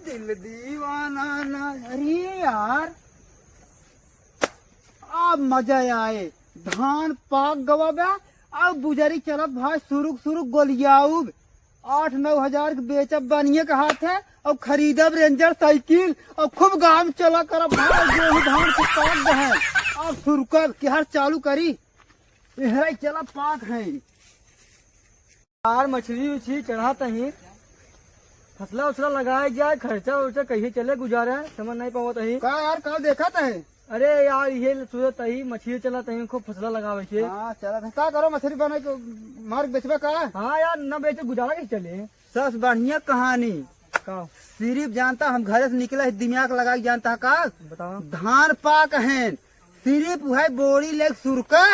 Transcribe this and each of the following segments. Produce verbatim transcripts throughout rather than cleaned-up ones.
दिल दीवाना ना, अरे यार, अब मजा आए। धान पाक गवा बा, अब बुजरी चलत भाई, सुरुक सुरुक गोलियाउब। आठ नौ हजार के बेचब बनिए के हाथे, और खरीदब रेंजर साइकिल, और खूब गाँव चला करब भाई, गेहूं धान के पाक गए, अब सुरुकब के हर चालू करी, एहराई चला पाक है। यार, मछली उछली चढ़ात ही, फसला उसला लगाए जाए, खर्चा उर्चा कइसे चले, गुजारा, समझ नहीं पावत ही। का यार, का देखत है? अरे यार, ये सोचत ही, मछली चलत ही, खूब फसला लगावे के। हाँ, चलत है। का करो, मछली बना के मार के बेचबे का? हाँ यार, ना बेचे, गुजारा कैसे चले? सबसे बढ़िया कहानी। का? सिर्फ जानता, हम घरे से निकला है, दिमाग लगा के जानता है का? बताओ। धान पाक है, सिर्फ वह बोरी लेके सुरका,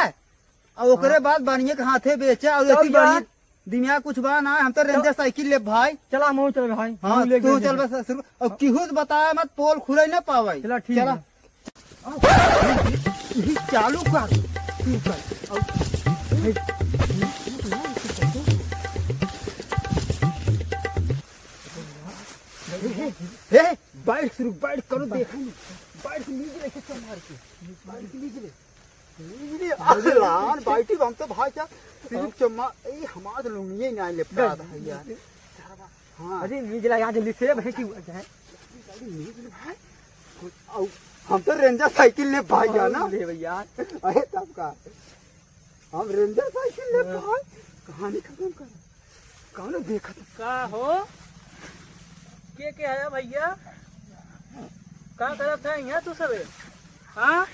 और ओकरे हाँ। बाद बनिए के हाथे बेचा, और तब इतनी यार, बढ़िया दिमाग कुछ बा ना, हम तो रेंजर साइकिल लेब भाई। चला, हम चल भाई, हाँ, हम लेके तू चल। बस शुरू, और केहू से बताया मत, पोल खुले ना पावे। चला, ठीक चला। है। यही चालू कर, तू कर। और हे, हे, हे, बैठ शुरू, बैठ करो, देखा नहीं। बैठ नीचे लेके चल मार के, बैठ नीचे ले। अरे, लान, बाल्टी बम तो भाई क्या? सिर्फ चम्मा, ए, हमार तो लुंगिये ना लेपटा गए। है यार। हाँ। अरे, नीचे ला, यहाँ जल्दी से, भाई, की हुआ है? अरे, नीचे ले भाई। और हम तो रेंजर साइकिल ले भाई जाना। ले भैया। अरे, तब का? हम रेंजर साइकिल ले हाँ। भाई। कहानी खत्म कर। कौन देखत? का हो? के, के आया भैया? का करत है यहाँ तू सबे? हाँ?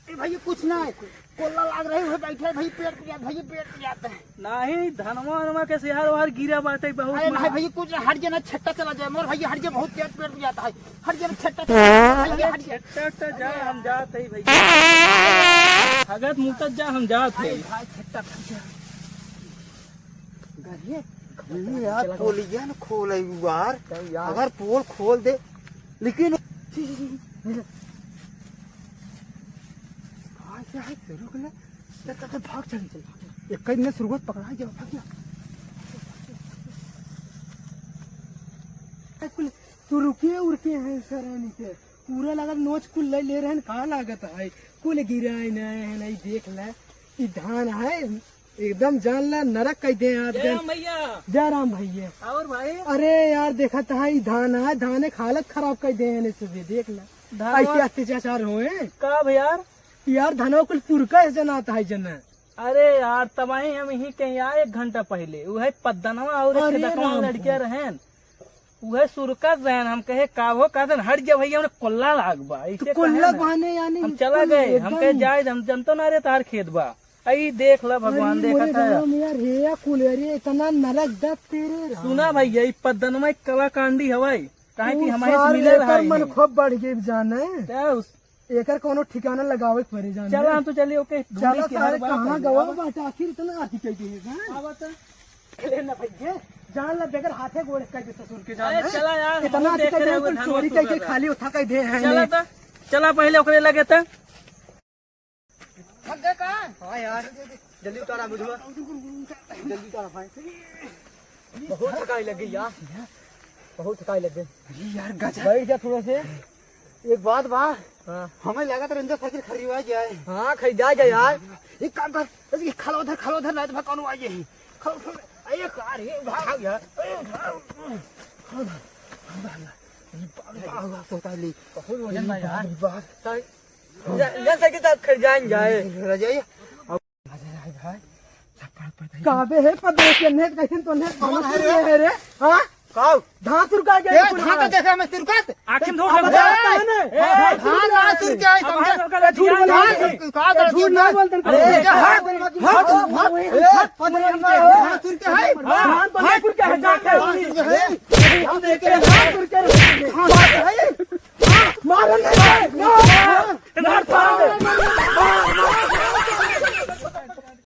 ए भैया, कुछ ना है, कोल्ला लाग रही है, बैठे भैया, पेट पिरात, भैया, पेट पिरात है। नहीं, धनवा वनवा के सिहार वहार गिरा बाटे बहुत अरे नहीं मार। भैया, कुछ ना, हट जे ना, छट्टा चला जाए, मोर भैया, हट जे, बहुत पेट, पेट पिरात है, हट जे ना, छट्टा चला जाए, भैया, हट जे। छट्टा उट्टा जा, हम जात है भैया। भगत मुतत जा, हम जात है। अरे भाई, छट्टा फंस गया। गरिए, गरिए यार, चला पोलिया न खोले यार। चल यार। अगर पोल खोल दे, लेकिन भाग जा, रुक ले। चल, चल, चल, भाग, चल, चल, भाग। एक कई में सुरगत पकड़ा गया, भाग गया। ए, कुल, तू रुके उरके हैं सरानी के। पूरा लागत नोच कुल ले, ले रहन, का लागत है? कुल गिराए न है, नहीं देख ले। ई धान है, एकदम जान ला नरक कइ दे आज जय गन। राम भैया। जय राम भैया। और भाई? अरे यार, देखत है, ई धान है, धाने क हालत खराब कइ दे हैं सुबह, देख ला। धान ऐसे अत्याचार होए। का भैया? यार, धनवा कुल पुरका है जनात है जना। अरे यार, तबाही हम यहीं कहीं आए एक घंटा पहले, उहे पद्दनवा और एक अरे खेतकवा राम। लड़किया रहेन। उहे सुरकत रहेन, हम कहे, "का हो?" कहते हैं, "हट जा भैया, हमने कोल्ला लाग बा।" ऐसे तो कोल्ला कहे ना। बहाने यानी हम चला कुल गए, हम एकदम कहे, "जाए, हम जनतो ना रे, तार खेत बा।" आई देख ला, भगवान अरे देखा मोरे था। राम यार, हे या कुल, अरे इतना नरक दत तेरे राम। सुना भैया, ई पद्दन में कलाकांडी हवाई, काहे कि उ हमारे से सार मिले रहा एकर ही मन नहीं। खूब बढ़ गई जाने। क्या उस एकर कोनो ठिकाना लगावे के परे जाने। चला, हम तो चली, ओके, चला ढूंढी के सारे हर बार कहाँ चली। गवा अब बाटे, आखिर इतना आती कह दी है, हाँ? अब तो ले ना भैया, जान ला, बेगर हाथे गोड़े कह दे ससुर के जान अरे है। चला यार, इतना हम देख आती कह रहे दे, हैं, कुल धनवा चोरी कह के सुधर रहा। खाली उठा कह दे हैं, चला नहीं। तो, चला पहले ओकरे लगे तो। थक गए का? हाँ यार, जल्दी उतारा बुढ़वा, जल्दी उतारा भाई। बहुत थकाई लग गई यार, बहुत थकाई लग गई। अरे यार, गजब। बैठ जा थोड़ा से। एक बात बा, हाँ। हमें लागत रेंजर साइकिल खरीदवा जाए। हाँ, खरीदा जाए यार। एक काम कर, अरे खाला उधर, खाला उधर, नहीं तो भाग कौन आ जाए। खाला उधर, अरे कार, ये भाग यार। अरे भाग, भाग, भाग, भाग। ये भाग, भाग, भाग, सोता ले। बहुत वजन बा यार। भाग, भाग। ले, ले साइकिल तो खरीदाइन जाए। रह जाइए। अब मजा आए भाई। काबे है पद्दन के नेत कैसे तो नेत कौन है रे? है रे? हाँ? काऊ? धान सुरका गया ए, कुल धान तो हाल। देखा मैं सुरकत। आँखें धो अब के बताओ बता। तो है ना? ए, धान ना सुरका है, अब समझे? है, ओकर झूठ बोला धान नहीं। सुरका, का ए, झूठ झूठ ना ना? बोल, तन अरे, को क्या है? हट, हट, हट, हट, ए, पद्दन में धान सुरका है? धान तो नहीं सुरका है, जान ले। धान सुरका है। हम देखे हैं। धान सुरका है। धान